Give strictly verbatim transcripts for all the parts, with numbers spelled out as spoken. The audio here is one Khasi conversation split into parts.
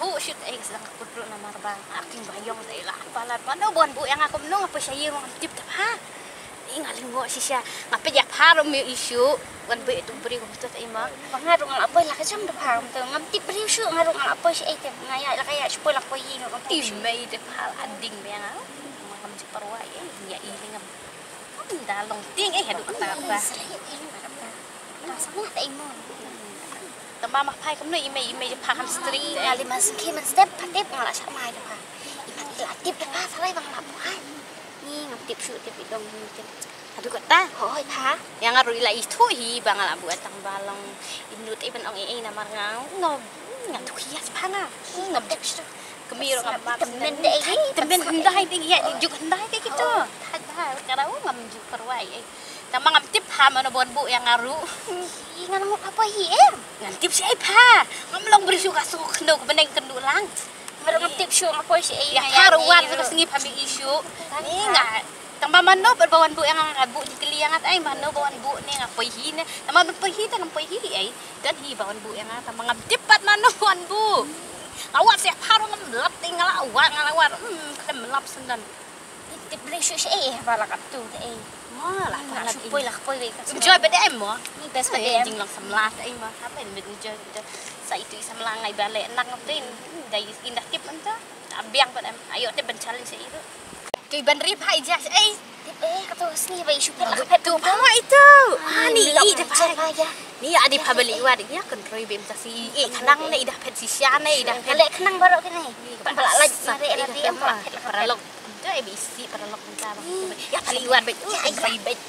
Oh shit, eh, ka sdang ka kut ruh namar ba nga tieng ba ïong dei la palat ba no ban buh ïa nga kumno, nga poi sha ïing ruh ngam tip te pha. Ih, nga lyngngoh shisha, nga peit ïa pha ruh ym ïohi shuh. Wan buh ïa utu u briew kumto te, i ma. Ba nga ruh nga la poi la ka jong te pha kumto, ngam tip briew shuh, nga ruh nga la poi shaei te, nga ïa la ka ïa shu poi la poi ïing ruh ngam tip shuh. I mei te pha la ding me nga. Ngam ju parwai, eh, ïa i lei ngam. Ngam da long tieng, eh, haduh kata ba. Ih, srei, eh, kata ba. Nga sngewbha te i ma. Tang ba ma phai kumno i mei, i mei pha kham strict, eh. Nga lei man sngewbha man step pha tip nga la shah mai te pha. I ma i la tip te pha, srei ba nga la buh ai. Ni ngam tip shuh, tip i dong ni tip. Haduh kata. Hoi pha. Ïa nga ruh i la ithuh hi ba nga la buh tang ba long i mut i ban ong ei ei namar nga nga nga tu hi ïa pha nga. Ngam tip shuh. Kmie ruh ngam tip. Tymmen dei hi. Tymmen hyndai dei hi, ïa juk hyndai dei kito. Thad ba ka ruh ngam ju parwai ei. Tang ba ngam tip pha mano ban buh ïa nga ruh. Ih, ngan ngut apa hi em? Ngan tip shaei pha. Ngam long briew shuh ka sngew khyndew ka bneng khyndew lang. Mano ngam tip shuh nga poi shaei. Ïa pha ruh wan ka sngi pha ym ïohi shuh. Ni nga. Tang ba mano ba wan buh ïa nga, nga buh jingkylli ïa nga te ei mano ba wan buh ne nga poi hi ne. Tang ba ban poi hi te ngam poi hi ei. Don hi ba wan buh ïa nga tang ba ngam tip pat mano wan buh. Nga wad sha pha ruh ngam lap te nga la wad, nga la wad. Hmm, khlem lap sendon. Tip briew shuh sha ei, eh, ba la katto te ei. Ma la nga la shu poi la poi wei ka. Enjoy ba dei mo. Ni best ba dei. Jinglong samla te ei mo. Haba enjoy ba dei. Sa itu i samla ngai ba leh nak ngam tin. Dei inda tip enta. Biang ba em. Ayo te ban challenge sa itu. Ki ban rip hai ja sha ei. Tip eh kato sngi ba i shu phet la phet tu. Ba itu. Ani i da phet. Ni adi pha bali wa de ya kan roi bem ta si. Eh, khnang ne i da phet shisha ne i da phet. Kale khnang baroh kine. Ba la lait mare la di em ba la phet la phet. Paralok. Itu eh bisi paralok minta bang. Ya kali wan bet. Ya, ya. Kali bet.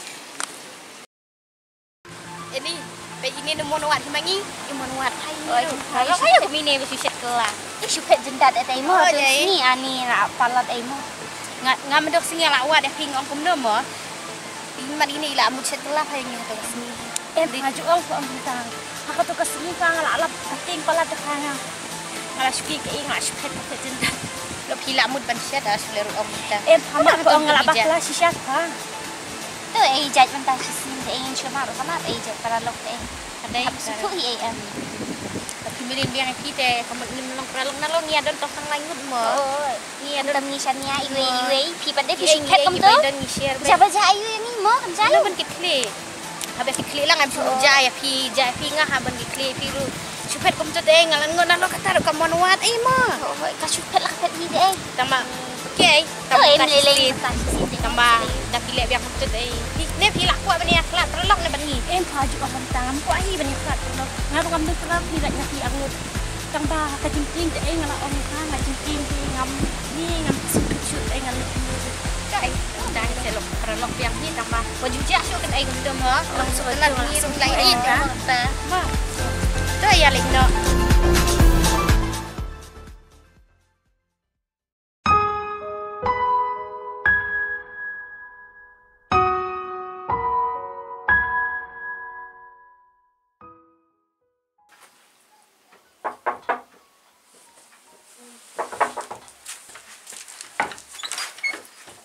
Ini, pe ini nemu nuat hi mangi, i mon nuat hai ni. Oi, oi, oi, kami ni bisi shet kela. I shu phet jendat eh tai mo, tu sini ani la palat ai mo. Nga, nga mendok sini la wat eh ping ong kumno mo. Ini mat ini la mut shet kela hai ni tu sini. Em, maju ong ko ong tang. Haka tu ka sngi ka nga la lap ka ting pala te ka nga. Nga la shu ki ka i nga la shu phet ka phet jin da. Lo phi la mut ban shet da shu le ru ong ta. Em, hama ko ong nga la bakla shisha ka. Tu ei jait ban ta shi sngi te ei shu ma ru ka la ei jait para lok te ei. Kadai. Hap su tu i ei em. Tapi mirin biang ki te ka mut nim long para lok na long ya don tong sang lai ngut mo. Oh. Ni adon. Tam ni shan nia iwei iwei phi pat de phi shu phet kum tu. Ba ja iwei ni mo kam ja. Lo ban ki khlieh. Haba ki khlieh lang em shu ja ïa phi ja ïa phi nga ha ban ki khlieh phi ruh. Shu phet kum tu de nga la ngon na lo kata ruh ka mon wat ei mo. Hoi ka shu phet la ka phet ni de ei. Tama. Okey. Tama ka shu phet. Tama da phi leh biang kum tu de ei. Ne phi la kwah ban ïa khlad paralok ne ban ngi. Em pha ju ka ban tam kwah hi ban ïa khlad paralok. Nga ruh ngam dei paralok ni la ïa phi angut. Tang ba ka jingtieng te ei nga la ong ïa ka nga jingtieng te ngam ni ngam suk suk te ei nga leh. Ka ei tang te lok paralok biang hi tang ba wa ju ja shu kan ei ngam dom ha. Lang suk kan ni suk lai ei ta. Ba. To ïa leh no.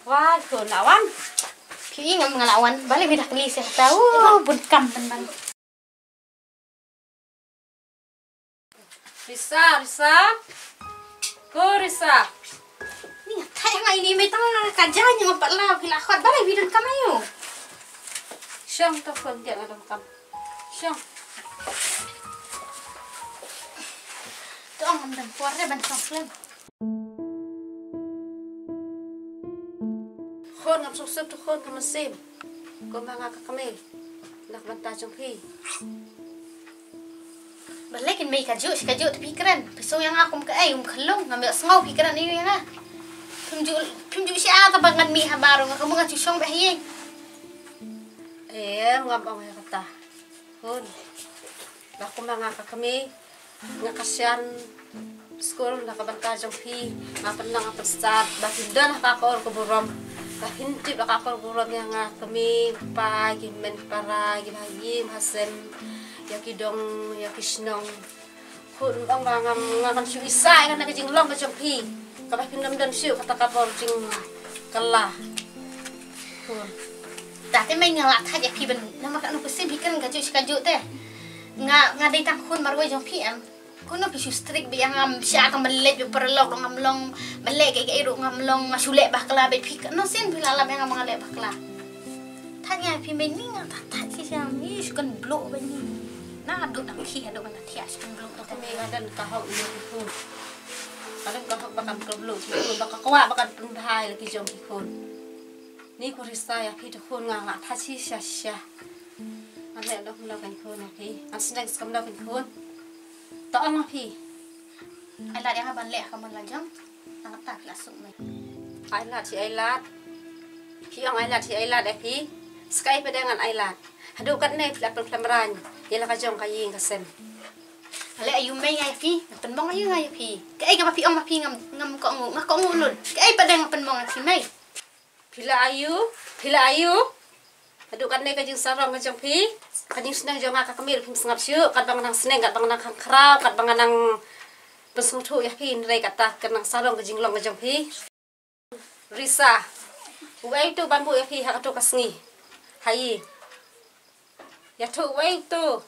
Wah, ko lawan. Ki ngam ngalawan. Balik midah kali sih tahu. Bun kam teman. Risa, Risa. Ko Risa. Ni thai nga ini mai tang ka ja ni ngam pat la phi la khot ba la phi don kam ayu. Shong to phone dia ngadam kam. Shong. To ngam dam por re ban shong slem. Khun ngam suk suk tu khun ka mynsiem. Kumba nga ka kmie. Na ka bynta jong phi. Balei kin mei kajuh shi kajuh te phi kren. Phi sngew ïa nga kum kaei, um khyllung, ngam ïoh sngew phi kren ïa nga. Phim ju, phim ju sha ta ba ngan mih ha baroh nga ka mut nga ju shong beh ïing. Em ngam ong ïa kata. Khun. Ba kumba nga ka kmie. Nga kyrshan skul na ka bynta jong phi, nga pynlong nga pynstad ba phin don ha ka kor ka burom, ba phin tip ha ka kor ka burom ïa nga kmie, pa, ki hynmen para, ki bha ïing bha sem, ïa ki dong ïa ki shnong. Khun ong ba ngam, nga kan shu isa ïa ka jinglong ka jong phi, kaba phin ym don shuh kata ka bor jingkylla. Khun. Ta te mei nga la thait ïa phi ban namar ka nong phi sim phi kren kajuh shi kajuh te. Nga, nga dei tang khun marwei jong phi em. Kumno phi shu strict beit ïa nga, sha tang ban leit beit paralok ruh ngam long, ban leh kaei kaei ruh ngam long, nga shu leh bakla beit phi, kumno sien phi la lap ïa nga ba nga leh bakla. Thad ïa phi mei, ni nga thad thad ki sha, ni shu kan bloh beit ni. Na duk dang khi, duk na thiah shu kan bloh. Ka mei nga don ka hok ïa ki khun. Ka don ka hok ba kan kan bloh ki khun, ba ka kwah ba kan pynbha ïa la ki jong ki khun. Ni ko Risa ïa phi te khun, nga nga thad shisha shisha. Ngan leh dok kumno kein khun ïa phi. Ngan sneng kumno kein khun. To ong ma phi. Ai lad ïa nga ban leh ha ka mon la jong. Nangta phi la suk mei. Ai lad shi ai lad. Phi ong ai lad shi ai lad ïa phi. Sa kaei pat de ngan ai lad. Haduh katne phi la pynrem rang ïa la ka jong ka ïing ka sem. Ale ayu mei nga ïa phi. Nga pynmong ayu nga ïa phi. Kaei kaba phi ong ma phi ngam, ngam kohnguh, nga kohnguh lut. Kaei pat de nga pynmong ïa phi mei. Phi la ayu, phi la ayu. Haduh katne ka jingsarong ka jong phi, ka jingsneng jong nga ka kmie ruh phim sngap shuh, katba nga nang sneng, katba nga nang khang khraw, katba nga nang pynsngewthuh ïa phi, hynrei kata ka nang sarong ka jinglong ka jong phi. Risa, uei uto ban buh ïa phi ha kato ka sngi? Haei. Ïathuh uei uto.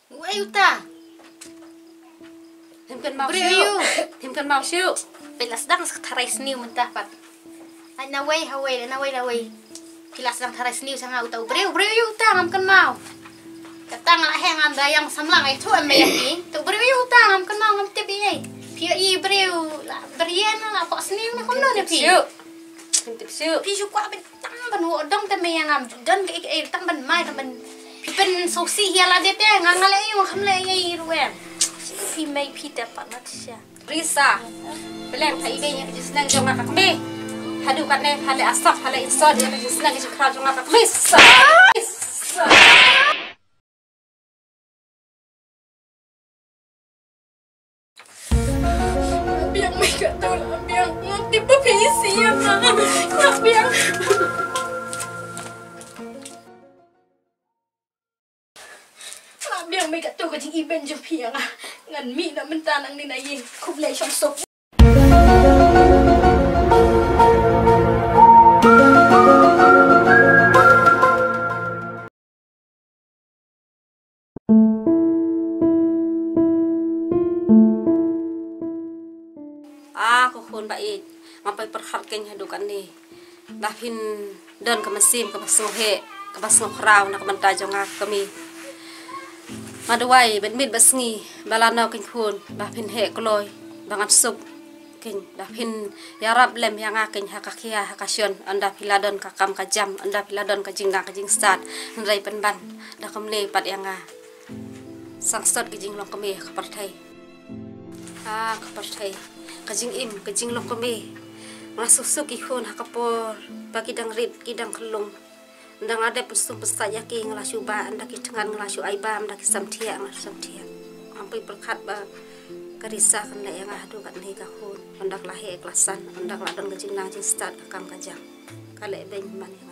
Uei uta? Phim kynmaw shuh. Briew aïu? Phim kynmaw shuh. Phi la sdang sa tharai sniew mynta pat. Ai na wei ha wei, na wei la wei. Phi la sdang tharai sniew sha nga uta u briew, briew aïu uta ngam kynmaw. Kata nga la heh ngan da ïang samla ngai thuh em ïa phi. Tu briew aïu uta ngam kynmaw ngam tip ei. Phi ïohi briew la briew na la pok sniew na kumno ne phi. Shuh. Phim tip shuh. Phi shu kwah beit tang ban wad dong te mei ïa nga don kaei kaei tang ban mai tang ban phi pynsngewsih ïa lade te nga nga leh ïa nga kham leh ïa i ruh em. Phi mei phi te pat na sha. Risa. Pyleng pha ibeiñ ïa ka jingsneng jong nga ka kmie. Haduh katne pha leh asap pha leh insult ïa ka jingsneng ka jingkhraw jong nga ka kmie. Sa. Sa. Biang mei katto la biang. Ngam tip ba phi isih ïa nga. Nga biang. La biang mei katto ka jingibeiñ jong phi ïa nga. Ngan mih na mynta nangne na ïing. Khublei shong suk. A ko khun ba ïeit, ngam poi pyrkhat kein haduh katne ba phin don ka mynsiem kaba sngewheh kaba sngewkhraw na ka bynta jong nga ka kmie. Nga duwai bad miet bad sngi ba lano kein khun ba phin heh kloi ba ngan suk kein ba phin ïarap lem ïa nga kein ha ka khia ha ka shon, ynda phi la don ka kam ka jam, ynda phi la don ka jingdang ka jingstad, hynrei pynban da kumne pat ïa nga. Sangsot ka jinglong kmie ha ka pyrthei. Ha ka pyrthei ka jingim ka jinglong kmie. Nga suk suk ki khun ha ka por ba ki dang rit ki dang khlung. Ynda nga dep pynsum pynsait ïa ki nga la shu bah, ynda ki thngan nga la shu ai bam, ynda ki samthiah nga la shu samthiah. Ngam poi pyrkhat ba ka Risa kan leh ïa nga haduh katne ka khun. Ynda ka la heh klas san, ynda ka la don ka jingnang jingstad ka kam ka jam, ka leh beiñ man ïa nga.